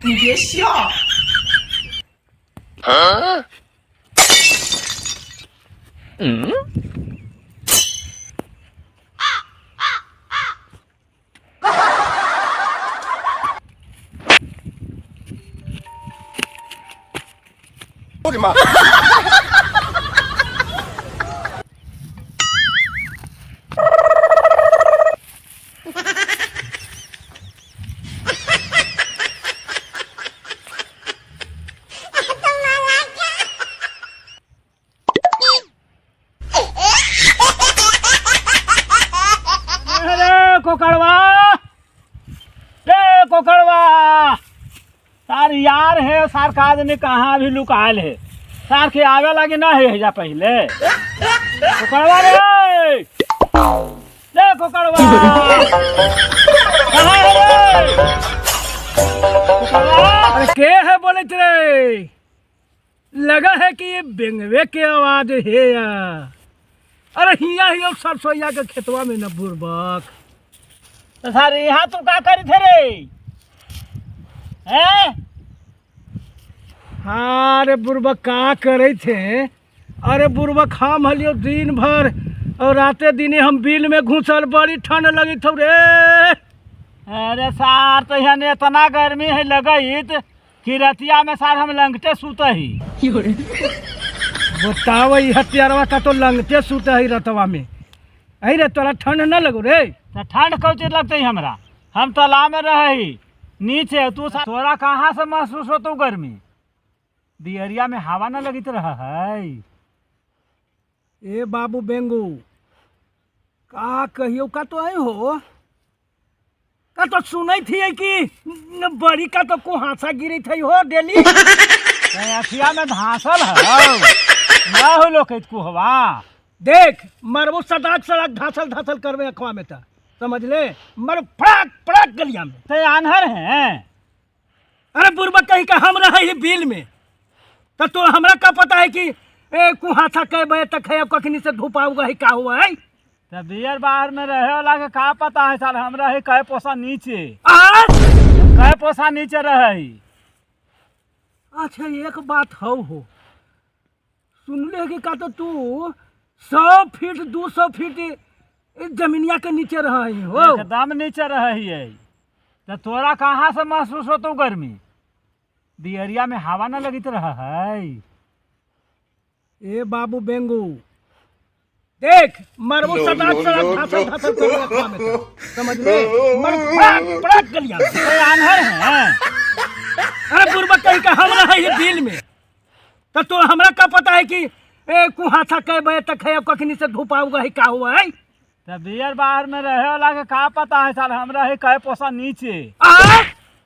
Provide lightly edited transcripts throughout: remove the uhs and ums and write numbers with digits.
你别笑。我的妈！ अरे कोकड़वा, रे कोकड़वा, सार यार है, सार का आदमी कहाँ भी लुकायल है, सार के आवे लगे ना है जा पहले। कोकड़वा रे, रे कोकड़वा, कहाँ है रे कोकड़वा? अरे के है बोले रे, लगा है कि ये बेंगवे के आवाज है या। अरे हिया हिया सरसोईया के खेतवा में न बुरबक। तो सार यहाँ तू का करी थे रे हैं? हाँ अरे बुरबक का करे थे। अरे बुरबक हम हलियो दिन भर और राते दिने हम बिल में घुसल, बड़ी ठंड लगी थो रे। अरे सार तो यहाँ इतना गर्मी है लगइत कि रतिया में सार हम लंगटे सुत ही। बताओ ई हथियारवा का तो लंगटे सुत है रतवा में। अरे रे तोरा ठंड न लगो रे? तो ठंड कौची लगते हमरा, हम तालाब में रही नीचे, तू तोरा कहाँ से महसूस होतो गर्मी? दियरिया में हवा न लगित रहा है। ए बाबू बेंगू का कहियो का तो आई हो का तो सुनै थी कि न बड़ी का तो कुहासा गिरी थी हो डेली। अथिया में धांसल है ना हो लोग कुहवा। देख मरबो सदाक सड़क धासल धासल करबे अखवा में ता समझ ले, मर फड़ाक फड़ाक गलिया में। ते आन्हर हैं। अरे बुरबक कहीं का हम रहे ही बिल में तो तो हमरा का पता है कि ए कुहासा कै बजे तक है, कखनी से धूप आऊगा है का हुआ है। तो बियर बाहर में रहे वाला के का पता है साल, हम रहे कै पोसा नीचे, आ कै पोसा नीचे रहे। अच्छा एक बात हो सुनले कि का तो तू 100 फीट 200 फीट जमीनिया के नीचे रही हो। एकदम नीचे रही है। तो तोरा कहाँ से महसूस होतो गर्मी? दियरिया में हवा न लगित रहा है। ए बाबू बेंगू देख मरबो सदाक सड़क धासल धासल करबे अखवा में ता समझ ले, मर फड़ाक फड़ाक गलिया में। ते आन्हर हैं। अरे बुरबक कहीं का हम रहे ही बिल में तो तो हमरा का पता है कि ए कुहासा कै बजे तक है, कखनी से धूप आऊगा है का हुआ है। तो बियर बाहर में रहे वाला के का पता है साल, हम रहे कै पोसा नीचे, आ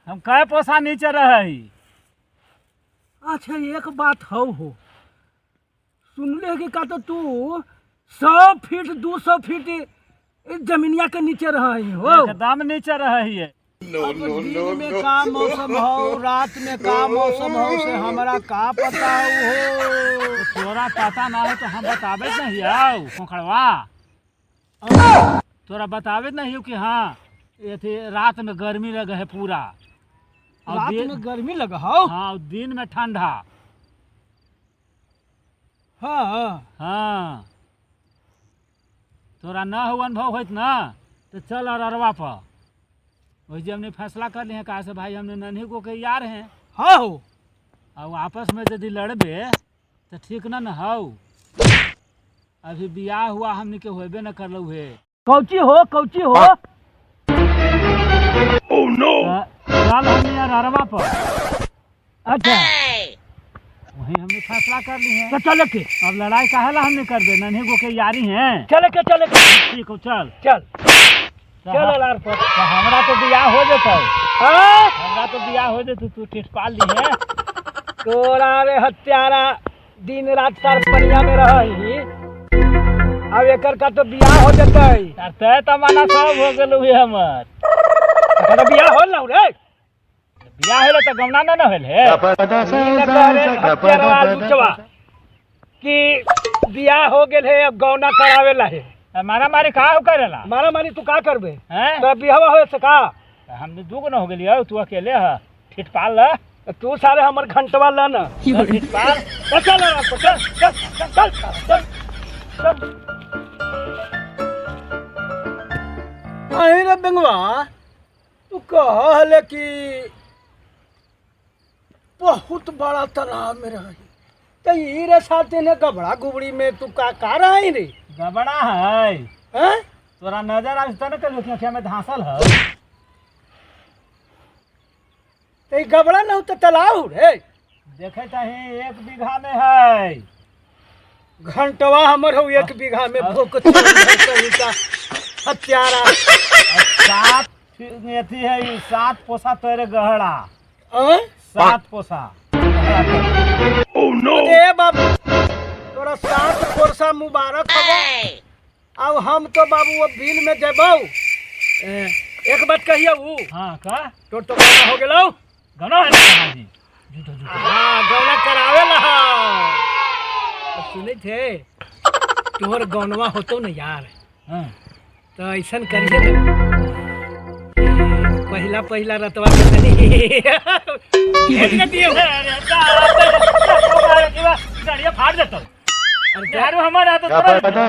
हम कै पोसा नीचे रहे। अच्छा एक बात हो सुनले कि का तो तू 100 फीट 200 फीट जमीनिया के नीचे रही हो। एकदम नीचे रही है। दिन में का मौसम हो रात में का मौसम हो से हमरा का पता हो। तोरा पता ना हो तो हम बतावे नहीं आओ कोकड़वा, तोरा बतावे नहीं हो कि हाँ ये रात में गर्मी लगे है पूरा और रात में गर्मी लगा हो। हाँ और दिन में ठंडा। हाँ हाँ तोरा ना हो अनुभव होत ना तो चल अरवा पर, वही जे हमने फैसला कर लिए कहा से भाई हमने नन्ही को के यार हैं। हाँ हो और आपस में यदि लड़बे तो ठीक ना न हो। अभी बियाह हुआ हमने के होबे न कर लू है। कौची हो कौची हो? चल हमने अरवा पर। अच्छा वही हमने फैसला कर ली है तो चले के अब लड़ाई काहेला हमने कर दे, नन्ही गो के यारी हैं। चले के चले के ठीक हो चल चल चल अलार पर। तो हमरा तो बियाह हो जतौ। हाँ हमरा तो बियाह हो जतौ, तू टिटपाल ली है। तोरा रे हत्यारा दिन रात सार पनिया में रही, अब एकर का तो बियाह हो जतै। तय तमाना सब हो गेलौ हे हमर। तो बियाह होल ना रे? बियाह होले तो गमना ना न होल हे। हत्यारा लुचवा कि बियाह हो गेल है अब गौना करावे ला है। मारा मारी का हो करेला? मारा मारी तू का करबे? हैं? तो बियाह होए से का? हमने दूगो न हो गेलियो, तू अकेले ह। ठिठपाल ल। तू सारे हमर घंटवा ल ना। ल ठिठपाल। चल चल चल चल चल चल चल। अरे रे बेंगवा, तू कह हले कि बहुत बड़ा तालाब में रही, तो ई रे साथे ने गबड़ा गुबड़ी में तू का का रही रे? गबड़ा है। हैं? तोरा नजर आवे त न कहियो कि आँखिया में धांसल है। तो ई गबड़ा न हो तो तालाब रे। देखे तही 1 बीघा में है। घंटवा हमर हो 1 बीघा में भोक का हत्यारा। 7 अथी है, ई 7 पोसा तोरे गहरा। 7 पोसा। Oh no! ए बाबू, तोरा 7 पोसा मुबारक हो। अब हम तो बाबू अब बिल में जेबौ। एक बात कहियो ऊ। हां का? तोर तो गौना हो गेलौ। गौना है ना जी? झूठो झूठो। हां गौना करावे ला। सुने थे तोहर गौनवा होतो न यार। हां तो ऐसन करिए ना, पहला पहला रतवा के तनी भेज दिए। अरे गाड़िया फाड़ देतो। अरे यार हमारा तो तोरा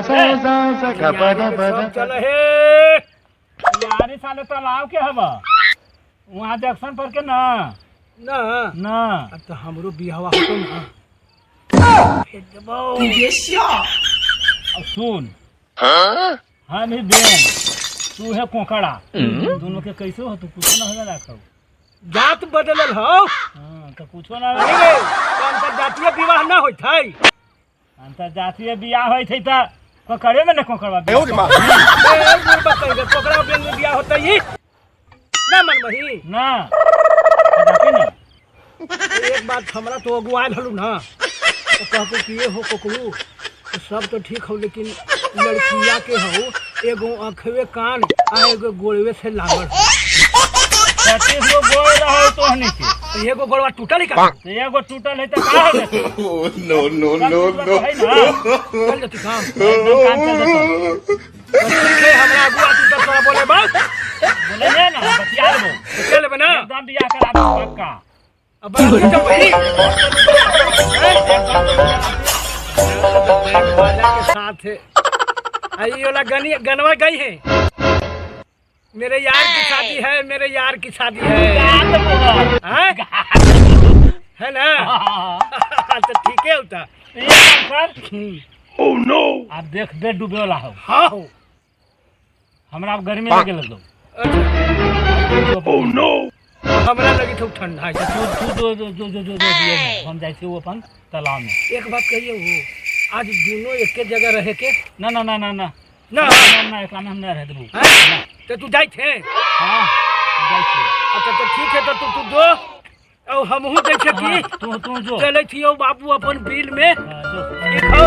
चल हे यारी साले तालाब के हवा वहाँ जंक्शन पर के ना ना ना। अब तो हमरो बियाहवा होतो ना, भेज देबो। अब सुन, हां हम ही बेन, तू है कोकड़ा, दोनों के कैसे हो? तू कुछ ना हो रखो, जात बदलल हो। हां तो कुछो ना अरे रे, तो अंतरजातीय विवाह ना होइत है। अंतरजातीय बियाह होइत है त कोकड़े में ना कोकड़वा। 哎呦我的妈！ ए बुढ़बा कह के कोकड़ा बेन में बियाह होतै ही ना मनबही ना बताती ना। एक बात हमरा तो अगुआल हलू ना, तो कहको कि ये हो कोकड़ू तो सब तो ठीक हो, लेकिन लड़किया के हो एगो आँखवे कान आ एगो गोड़वे से लागल। 36 गो गोड़ रहे तोहनी के, तो एगो गोड़वा टूटल का? तो एगो टूटल है तो का हो जतौ? No no no no! चल जती काम। एकदम काम चल जतौ। तो ठीक है, हमरा अगुआ तू तो तोरा बोले बस बोले ने ना, बतिया लेबो। बतिया लेबे ना, एकदम बियाह करा देबो पक्का। अब बराती जब वही बाजा के साथ है। आई वाला गनी गनवा गई है, मेरे यार की शादी है, मेरे यार की शादी है। हैं? है ना? तो ठीक है होता। ये काम कर। Oh no! आप देख बे डूबे वाला हो। हाँ हो। हमरा अब गर्मी लगे लगो। अच्छा। Oh no! हमरा लगी तो ठंडा है। तू तू जो जो जो जो जो दिए हम जाइ छी अपन तालाब में। एक बात कहिए, वो आज दोनों एक जगह रहे के? ना ना ना ना ना ना ना ना, एकला में हम ना रह देबो। हैं? तो तू जाइ थे? हां जाइ छी। अच्छा तो ठीक है, तो तू तू दो और हमहू जाइ छे हाँ, कि तू तू जो चलै छी बाबू अपन बिल में। हाँ, जो ठीक हो।